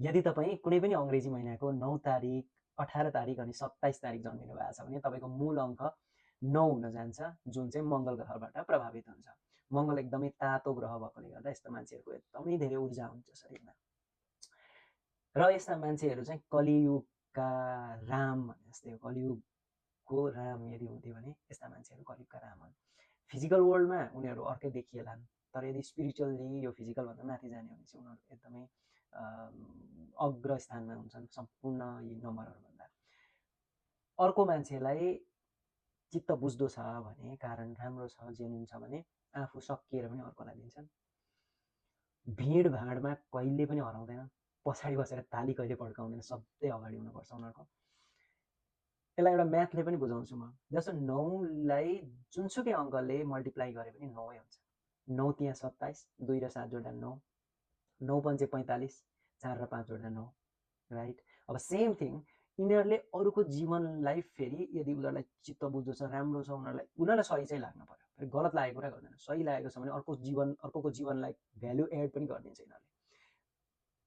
यदि तपाईँ कुनै पनि अङ्ग्रेजी महिनाको 9 तारिक, 18 तारिक अनि 27 तारिक जन्मिनु भएको छ भने तपाईँको मूल अङ्क 9 हुन जान्छ, जुन चाहिँ मङ्गल ग्रहबाट प्रभावित हुन्छ। मङ्गल एकदमै तातो ग्रह भएकोले गर्दा यस्ता मान्छेहरूको एकदमै धेरै ऊर्जा हुन्छ शरीरमा। र यस्ता मान्छेहरू चाहिँ कलियुगका राम भने जस्तै हो। कलियुगको राम यदि हुन्थ्यो भने यस्ता मान्छेहरू कलियुगका राम हुन्। फिजिकल वर्ल्डमा उनीहरू अर्कै देखिएलान्, तर यदि स्पिरिचुअल्ली यो फिजिकलभन्दा माथि जाने भने चाहिँ उनीहरू एकदमै अग्र स्थानमा हुन्छन् सम्पूर्ण यी नम्बरहरूभन्दा। अर्को मान्छेलाई चित्त बुझ्दो छ भने, कारण राम्रो छ, जेन्युन छ भने आफू सकिएर पनि अर्कोलाई दिन्छन्। भिडभाडमा कहिले पनि हराउँदैन, पछाडि बसेर ताली कहिले पड्काउँदैन, सधैँ अगाडि हुनुपर्छ उनीहरूको। यसलाई एउटा म्याथले पनि बुझाउँछु म। जस्तो 9लाई जुनसुकै अङ्कले मल्टिप्लाई गरे पनि 9 हुन्छ। 9 तिहां 27, 2 र 7 जोड्दा 9, 9 पंचे 45, 4 र 5 जोड्दा 9, राइट। अब सेम थिङ यिनीहरूले अरूको जीवनलाई फेरि यदि उनीहरूलाई चित्त बुझ्दो छ, राम्रो छ, उनीहरूलाई सही चाहिँ लाग्नु पर्यो, फेरि गलत लागेको कुरा गर्दैन। सही लागेको छ भने अर्कोको जीवनलाई भ्यालु एड पनि गरिदिन्छ यिनीहरूले।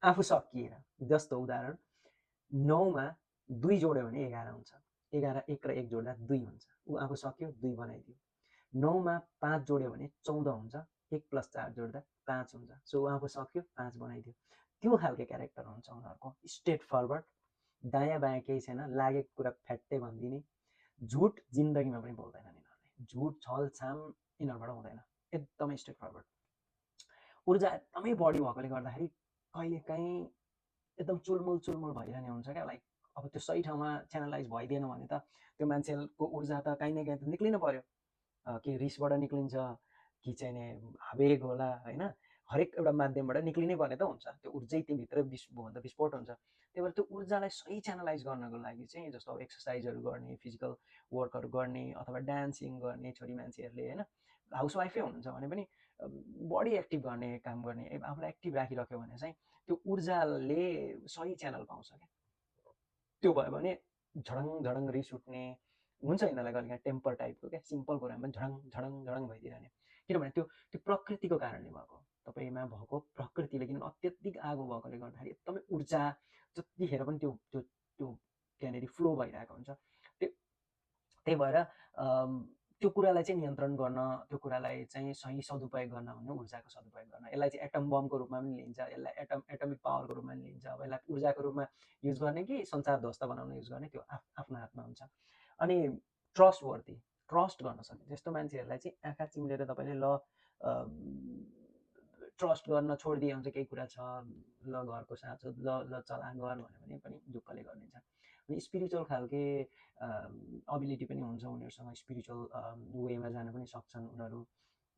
आफू सकिएर, जस्तो उदाहरण 9मा 2 जोड्यो भने 11 हुन्छ, 11 1 र 1 जोड्दा 2 हुन्छ, ऊ आफू सक्यो, 2 बनाइदियो। 9मा 5 जोड्यो भने 14 हुन्छ, 1 + 4 जोड्दा 5 हुन्छ, सो ऊ आफू सक्यो, 5 बनाइदियो। त्यो खालको क्यारेक्टर हुन्छ उनीहरूको, स्ट्रेट फरवर्ड, दायाँ बायाँ केही छैन, लागेको कुरा फ्याट्टै भनिदिने, झुट जिन्दगीमा पनि बोल्दैनन् यिनीहरूले, झुट छलछाम यिनीहरूबाट हुँदैन, एकदमै स्ट्रेट फरवर्ड। ऊर्जा एकदमै बढी भएकोले गर्दाखेरि कहिलेकाहीँ एकदम चुलमुल भइरहने हुन्छ क्या। लाइक अब त्यो सही ठाउँमा च्यानलाइज भइदिएन भने त त्यो मान्छेको ऊर्जा त काहीँ न काहीँ त निक्लिनु पर्यो। कि रिसबाट निक्लिन्छ, कि चाहिँ नि आवेग होला होइन, हरेक एउटा माध्यमबाट निक्लिनै पर्ने त हुन्छ। त्यो ऊर्जै तिमीभित्र भयो भने त विस्फोट हुन्छ। त्यही भएर त्यो ऊर्जालाई सही च्यानलाइज गर्नको लागि चाहिँ जस्तो अब एक्सर्साइजहरू गर्ने, फिजिकल वर्कहरू गर्ने, अथवा डान्सिङ गर्ने छोरी मान्छेहरूले होइन, हाउसवाइफै हुनुहुन्छ भने पनि बडी एक्टिभ गर्ने काम गर्ने, आफूलाई एक्टिभ राखिराख्यो भने चाहिँ त्यो ऊर्जाले सही च्यानल पाउँछ क्या। त्यो भयो भने झडङ रिस उठ्ने हुन्छ यिनीहरूलाई कहिले काहीँ टेम्पर टाइपको क्या, सिम्पल कुरामा झडङ भइदिरहने, किनभने त्यो प्रकृतिको कारणले भएको, तपाईँमा भएको प्रकृतिले, किनभने अत्यधिक आगो भएकोले गर्दाखेरि एकदमै ऊर्जा जतिखेर पनि त्यो त्यो त्यो त्यहाँनिर फ्लो भइरहेको हुन्छ। त्यही भएर त्यो कुरालाई चाहिँ नियन्त्रण गर्न, त्यो कुरालाई चाहिँ सही सदुपयोग गर्न भन्ने ऊर्जाको सदुपयोग गर्न। यसलाई चाहिँ एटम बमको रूपमा पनि लिन्छ, यसलाई एटमिक पावरको रूपमा पनि लिन्छ। अब यसलाई ऊर्जाको रूपमा युज गर्ने कि संसार ध्वस्त बनाउन युज गर्ने, त्यो आफ्नो हातमा हुन्छ। अनि ट्रस्ट गर्न सक्ने त्यस्तो मान्छेहरूलाई चाहिँ आँखा चिम्लेर तपाईँले ल ट्रस्ट गर्न छोडिदिए हुन्छ, केही कुरा छ, ल घरको साँचो, ल चला गर भन्यो भने पनि ढुक्कले गरिदिन्छ। अनि स्पिरिचुअल खालके एबिलिटी पनि हुन्छ उनीहरूसँग, स्पिरिचुअल वेमा जान पनि सक्छन् उनीहरू।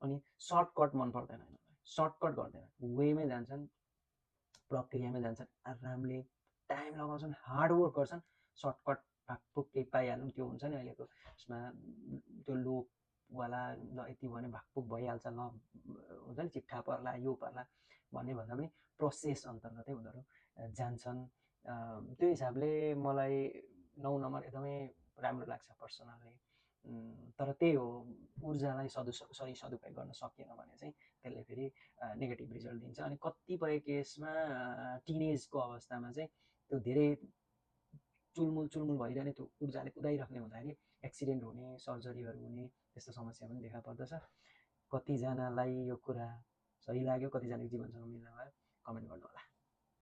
अनि सर्टकट मन पर्दैन यिनीहरूलाई, सर्टकट गर्दैन, वेमै जान्छन्, प्रक्रियामै जान्छन्, आरामले टाइम लगाउँछन्, हार्डवर्क गर्छन्, सर्टकट भागपुग केही पाइहाल्नु, त्यो हुन्छ नि अहिलेको उसमा त्यो लोभवाला, ल यति भने भागपुग भइहाल्छ, ल हुन्छ नि चिट्ठा पर्ला यो पर्ला भन्ने भन्दा पनि प्रोसेस अन्तर्गतै उनीहरू जान्छन्। त्यो हिसाबले मलाई 9 नम्बर एकदमै राम्रो लाग्छ पर्सनल्ली। तर त्यही हो, ऊर्जालाई सही सदुपयोग गर्न सकिएन भने चाहिँ त्यसले फेरि नेगेटिभ रिजल्ट दिन्छ। अनि कतिपय केसमा टिनेजको अवस्थामा चाहिँ त्यो धेरै चुलमुल भइरहने, त्यो ऊर्जाले कुदाइराख्ने हुँदाखेरि एक्सिडेन्ट हुने, सर्जरीहरू हुने, त्यस्तो समस्या पनि देखा पर्दछ। कतिजनालाई यो कुरा सही लाग्यो, कतिजनाको जीवनसँग मिल्न भयो, कमेन्ट गर्नु होला।